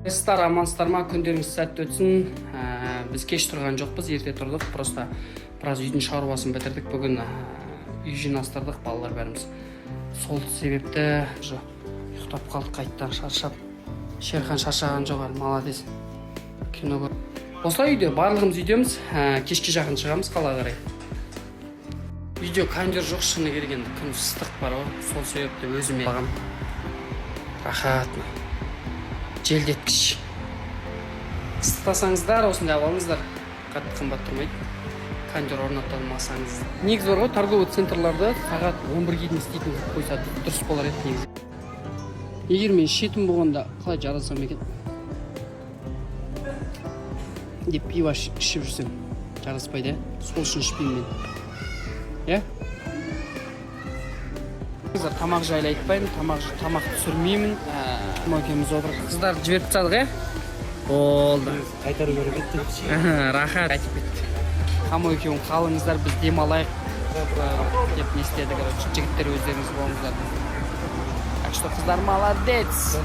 Қалайсыздар, амансыздар ма? Күндеріңіз сәтті өтсін. Біз кеш тұрған жоқпыз, ерте тұрдық. Просто біраз үйдің шаруасын бітірдік бүгін, үй жинастырдық, балалар бәріміз. Сол себепті уже ұйықтап қалдық қайтадан шаршап. Шерхан шаршаған жоқ әлі, молодец. Кино көр. Осылай үйде, барлығымыз үйдеміз. Кешке жақын шығамыз қалаға қарай. Үйде кондер жоқ, шыны керек енді, күн ыстық бар ғой. Сол себепті өзіме алғам. Рахат, желдеткіш. Ыстықтасаңыздар, осындай алып алыңыздар, қатты қымбат тұрмайды. Кондер орната алмасаңыз, негізі бар ғой, торговый центрларда сағат 11-ге дейін істейтін қылып қойса, дұрыс болар еді негізі. Егер мен ішетін болғанда, қалай жарасам екен деп, пиво ішіп жүрсем, жараспайды, иә. Сол үшін ішпеймін мен, иә. Қыздар, тамақ жайлы айтпаймын, тамақ түсірмеймін. Екеуміз отырып, қыздарды жіберіп тастадық, иә, болды. Қайтару керек еді. Рахат айтып кетті: «Хамо екеуің қалыңыздар, біз демалайық», — деп. Не істеді, короче, жігіттер, өздеріңіз болыңыздар. Так что қыздар молодец.